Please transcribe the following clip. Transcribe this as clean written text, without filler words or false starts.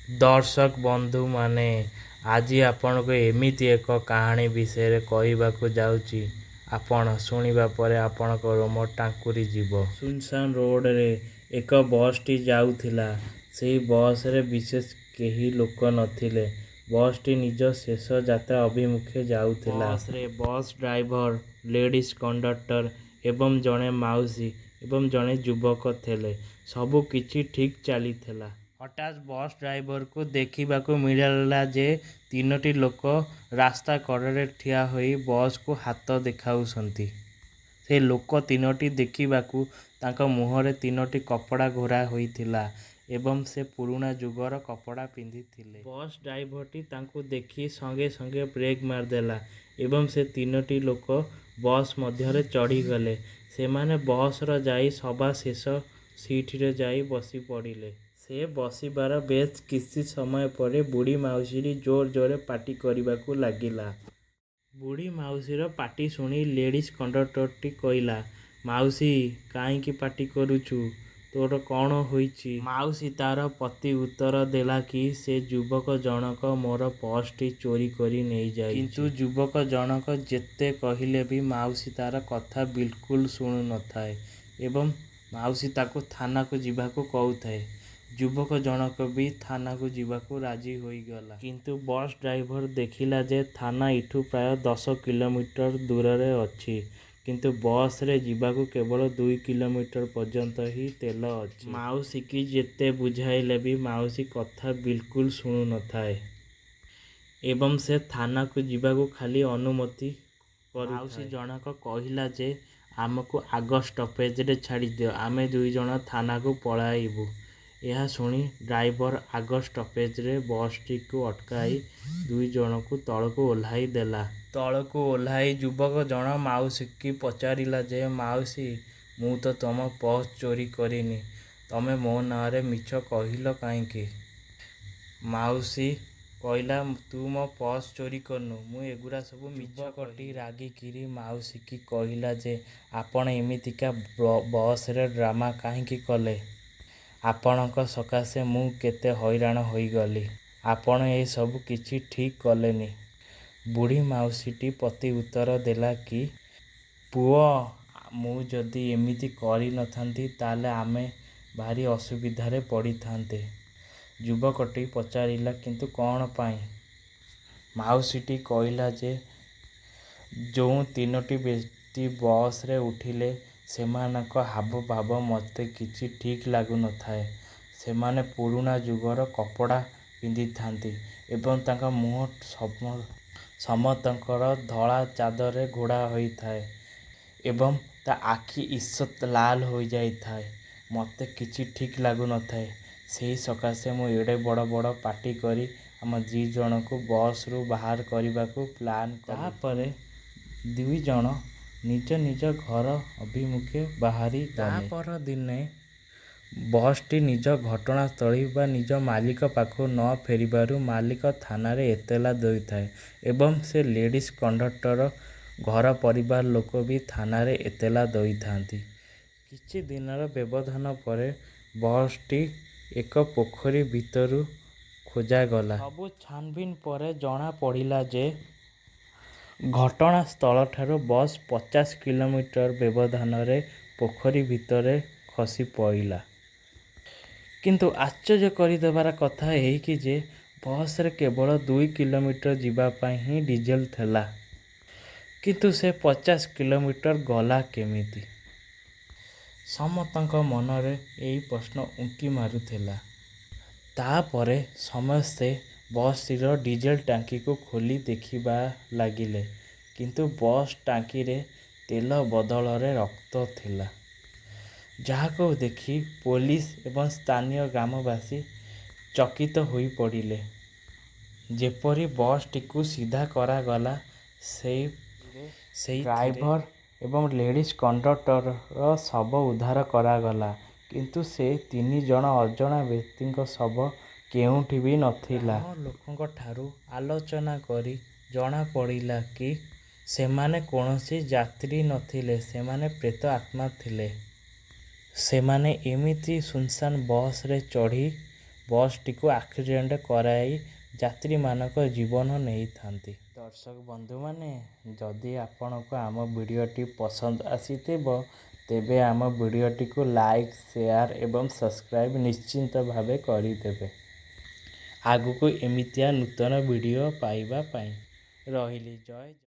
ଦର୍ଶକ ବନ୍ଧୁମାନେ, ଆଜି ଆପଣଙ୍କୁ ଏମିତି ଏକ କାହାଣୀ ବିଷୟରେ କହିବାକୁ ଯାଉଛି, ଆପଣ ଶୁଣିବା ପରେ ଆପଣଙ୍କ ରୋମ ଟାଙ୍କୁରି ଯିବ। ସୁନସାନ ରୋଡ଼ରେ ଏକ ବସ୍ଟି ଯାଉଥିଲା। ସେହି ବସ୍ରେ ବିଶେଷ କେହି ଲୋକ ନଥିଲେ। ବସ୍ଟି ନିଜ ଶେଷ ଯାତ୍ରା ଅଭିମୁଖେ ଯାଉଥିଲା। ବସ୍ରେ ବସ୍ ଡ୍ରାଇଭର, ଲେଡ଼ିଜ୍ କଣ୍ଡକ୍ଟର ଏବଂ ଜଣେ ମାଉସୀ ଏବଂ ଜଣେ ଯୁବକ ଥିଲେ। ସବୁ କିଛି ଠିକ୍ ଚାଲିଥିଲା। ହଠାତ୍ ବସ୍ ଡ୍ରାଇଭରକୁ ଦେଖିବାକୁ ମିଳିଲା ଯେ ତିନୋଟି ଲୋକ ରାସ୍ତା କଡ଼ରେ ଠିଆ ହୋଇ ବସ୍କୁ ହାତ ଦେଖାଉଛନ୍ତି। ସେ ଲୋକ ତିନୋଟି ଦେଖିବାକୁ ତାଙ୍କ ମୁହଁରେ ତିନୋଟି କପଡ଼ା ଘୋରା ହୋଇଥିଲା ଏବଂ ସେ ପୁରୁଣା ଯୁଗର କପଡ଼ା ପିନ୍ଧିଥିଲେ। ବସ୍ ଡ୍ରାଇଭରଟି ତାଙ୍କୁ ଦେଖି ସଙ୍ଗେ ସଙ୍ଗେ ବ୍ରେକ୍ ମାରିଦେଲା ଏବଂ ସେ ତିନୋଟି ଲୋକ ବସ୍ ମଧ୍ୟରେ ଚଢ଼ିଗଲେ। ସେମାନେ ବସ୍ର ଯାଇ ସବା ଶେଷ ସିଟ୍ରେ ଯାଇ ବସି ପଡ଼ିଲେ। ସେ ବସିବାର ବେଶ୍ କିଛି ସମୟ ପରେ ବୁଢ଼ୀ ମାଉସୀଟି ଜୋର ଜୋରରେ ପାଟି କରିବାକୁ ଲାଗିଲା। ବୁଢ଼ୀ ମାଉସୀର ପାଟି ଶୁଣି ଲେଡ଼ିଜ୍ କଣ୍ଡକ୍ଟରଟି କହିଲା, "ମାଉସୀ, କାହିଁକି ପାଟି କରୁଛୁ? ତୋର କ'ଣ ହୋଇଛି?" ମାଉସୀ ତା'ର ପ୍ରତି ଉତ୍ତର ଦେଲା କି ସେ ଯୁବକ ଜଣକ ମୋର ପର୍ସଟି ଚୋରି କରି ନେଇଯାଇଛି। କିନ୍ତୁ ଯୁବକ ଜଣକ ଯେତେ କହିଲେ ବି ମାଉସୀ ତା'ର କଥା ବିଲକୁଲ ଶୁଣୁନଥାଏ ଏବଂ ମାଉସୀ ତାକୁ ଥାନାକୁ ଯିବାକୁ କହୁଥାଏ। ଯୁବକ ଜଣକ ବି ଥାନାକୁ ଯିବାକୁ ରାଜି ହୋଇଗଲା। କିନ୍ତୁ ବସ୍ ଡ୍ରାଇଭର ଦେଖିଲା ଯେ ଥାନା ଏଠୁ ପ୍ରାୟ 10 କିଲୋମିଟର ଦୂରରେ ଅଛି, କିନ୍ତୁ ବସ୍ରେ ଯିବାକୁ କେବଳ 2 କିଲୋମିଟର ପର୍ଯ୍ୟନ୍ତ ହିଁ ତେଲ ଅଛି। ମାଉସୀକି ଯେତେ ବୁଝାଇଲେ ବି ମାଉସୀ କଥା ବିଲକୁଲ ଶୁଣୁନଥାଏ ଏବଂ ସେ ଥାନାକୁ ଯିବାକୁ ଖାଲି ଅନୁମତି କରୁଥାଏ। ମାଉସୀ ଜଣକ କହିଲା ଯେ ଆମକୁ ଆଗ ଷ୍ଟପେଜରେ ଛାଡ଼ିଦିଅ, ଆମେ ଦୁଇଜଣ ଥାନାକୁ ପଳାଇବୁ। ଏହା ଶୁଣି ଡ୍ରାଇଭର ଆଗ ଷ୍ଟପେଜରେ ବସ୍ଟିକୁ ଅଟକାଇ ଦୁଇଜଣଙ୍କୁ ତଳକୁ ଓହ୍ଲାଇ ଦେଲା। ତଳକୁ ଓହ୍ଲାଇ ଯୁବକ ଜଣ ମାଉସୀକି ପଚାରିଲା ଯେ ମାଉସୀ, ମୁଁ ତ ତୁମ ପର୍ସ ଚୋରି କରିନି, ତମେ ମୋ ନାଁରେ ମିଛ କହିଲ କାହିଁକି? ମାଉସୀ କହିଲା, ତୁ ମୋ ପର୍ସ ଚୋରି କରିନୁ, ମୁଁ ଏଗୁଡ଼ା ସବୁ ମିଛ। ଯୁବକଟି ରାଗିକିରି ମାଉସୀକି କହିଲା ଯେ ଆପଣ ଏମିତିକା ବସ୍ରେ ଡ୍ରାମା କାହିଁକି କଲେ? ଆପଣଙ୍କ ସକାଶେ ମୁଁ କେତେ ହଇରାଣ ହୋଇଗଲି। ଆପଣ ଏସବୁ କିଛି ଠିକ୍ କଲେନି। ବୁଢ଼ୀ ମାଉସୀଟି ପ୍ରତି ଉତ୍ତର ଦେଲା କି ପୁଅ, ମୁଁ ଯଦି ଏମିତି କରିନଥାନ୍ତି, ତାହେଲେ ଆମେ ଭାରି ଅସୁବିଧାରେ ପଡ଼ିଥାନ୍ତେ। ଯୁବକଟି ପଚାରିଲା, କିନ୍ତୁ କ'ଣ ପାଇଁ? ମାଉସୀଟି କହିଲା ଯେ ଯେଉଁ ତିନୋଟି ବ୍ୟକ୍ତି ବସ୍ରେ ଉଠିଲେ, ସେମାନଙ୍କ ହାବଭାବ ମୋତେ କିଛି ଠିକ୍ ଲାଗୁନଥାଏ। ସେମାନେ ପୁରୁଣା ଯୁଗର କପଡ଼ା ପିନ୍ଧିଥାନ୍ତି ଏବଂ ତାଙ୍କ ମୁହଁ ସମସ୍ତଙ୍କର ଧଳା ଚାଦରରେ ଘୋଡ଼ା ହୋଇଥାଏ ଏବଂ ତା ଆଖି ଈଷତ୍ ଲାଲ ହୋଇଯାଇଥାଏ। ମୋତେ କିଛି ଠିକ୍ ଲାଗୁନଥାଏ। ସେହି ସକାଶେ ମୁଁ ଏଡ଼େ ବଡ଼ ବଡ଼ ପାଟି କରି ଆମ ଦୁଇଜଣଙ୍କୁ ବସ୍ରୁ ବାହାର କରିବାକୁ ପ୍ଲାନ୍ କଲି। ତା'ପରେ ଦୁଇଜଣ ନିଜ ନିଜ ଘର ଅଭିମୁଖେ ବାହାରି। ତା'ପର ଦିନେ ବସ୍ଟି ନିଜ ଘଟଣାସ୍ଥଳୀ ବା ନିଜ ମାଲିକ ପାଖକୁ ନ ଫେରିବାରୁ ମାଲିକ ଥାନାରେ ଏତଲା ଦେଇଥାଏ ଏବଂ ସେ ଲେଡ଼ିଜ୍ କଣ୍ଡକ୍ଟର ଘର ପରିବାର ଲୋକ ବି ଥାନାରେ ଏତଲା ଦେଇଥାନ୍ତି। କିଛି ଦିନର ବ୍ୟବଧାନ ପରେ ବସ୍ଟି ଏକ ପୋଖରୀ ଭିତରୁ ଖୋଜାଗଲା। ସବୁ ଛାନଭିନ୍ ପରେ ଜଣାପଡ଼ିଲା ଯେ ଘଟଣାସ୍ଥଳଠାରୁ ବସ୍ 50 କିଲୋମିଟର ବ୍ୟବଧାନରେ ପୋଖରୀ ଭିତରେ ଖସି ପଡ଼ିଲା। କିନ୍ତୁ ଆଶ୍ଚର୍ଯ୍ୟ କରିଦେବାର କଥା ଏହିକି ଯେ ବସ୍ରେ କେବଳ 2 କିଲୋମିଟର ଯିବା ପାଇଁ ହିଁ ଡିଜେଲ ଥିଲା, କିନ୍ତୁ ସେ 50 କିଲୋମିଟର ଗଲା କେମିତି? ସମସ୍ତଙ୍କ ମନରେ ଏହି ପ୍ରଶ୍ନ ଉଙ୍କି ମାରୁଥିଲା। ତା'ପରେ ସମସ୍ତେ ବସ୍ଟିର ଡିଜେଲ ଟାଙ୍କିକୁ ଖୋଲି ଦେଖିବା ଲାଗିଲେ, କିନ୍ତୁ ବସ୍ ଟାଙ୍କିରେ ତେଲ ବଦଳରେ ରକ୍ତ ଥିଲା, ଯାହାକୁ ଦେଖି ପୋଲିସ ଏବଂ ସ୍ଥାନୀୟ ଗ୍ରାମବାସୀ ଚକିତ ହୋଇପଡ଼ିଲେ। ଯେପରି ବସ୍ଟିକୁ ସିଧା କରାଗଲା, ସେହି ଡ୍ରାଇଭର ଏବଂ ଲେଡ଼ିଜ୍ କଣ୍ଡକ୍ଟରର ଶବ ଉଦ୍ଧାର କରାଗଲା, କିନ୍ତୁ ସେ ତିନିଜଣ ଅଜଣା ବ୍ୟକ୍ତିଙ୍କ ଶବ କେଉଁଠି ବି ନଥିଲା। ଗ୍ରାମ ଲୋକଙ୍କଠାରୁ ଆଲୋଚନା କରି ଜଣାପଡ଼ିଲା କି ସେମାନେ କୌଣସି ଯାତ୍ରୀ ନଥିଲେ, ସେମାନେ ପ୍ରେତ ଆତ୍ମା ଥିଲେ। ସେମାନେ ଏମିତି ଶୂନଶାନ ବସ୍ରେ ଚଢ଼ି ବସ୍ଟିକୁ ଆକ୍ସିଡେଣ୍ଟ କରାଇ ଯାତ୍ରୀମାନଙ୍କ ଜୀବନ ନେଇଥାନ୍ତି। ଦର୍ଶକ ବନ୍ଧୁମାନେ, ଯଦି ଆପଣଙ୍କୁ ଆମ ଭିଡ଼ିଓଟି ପସନ୍ଦ ଆସିଥିବ, ତେବେ ଆମ ଭିଡ଼ିଓଟିକୁ ଲାଇକ୍, ସେୟାର ଏବଂ ସବସ୍କ୍ରାଇବ୍ ନିଶ୍ଚିନ୍ତ ଭାବେ କରିଦେବେ ଆଗକୁ ଏମିତିଆ ନୂତନ ଭିଡ଼ିଓ ପାଇବା ପାଇଁ। ରହିଲି, ଜୟ।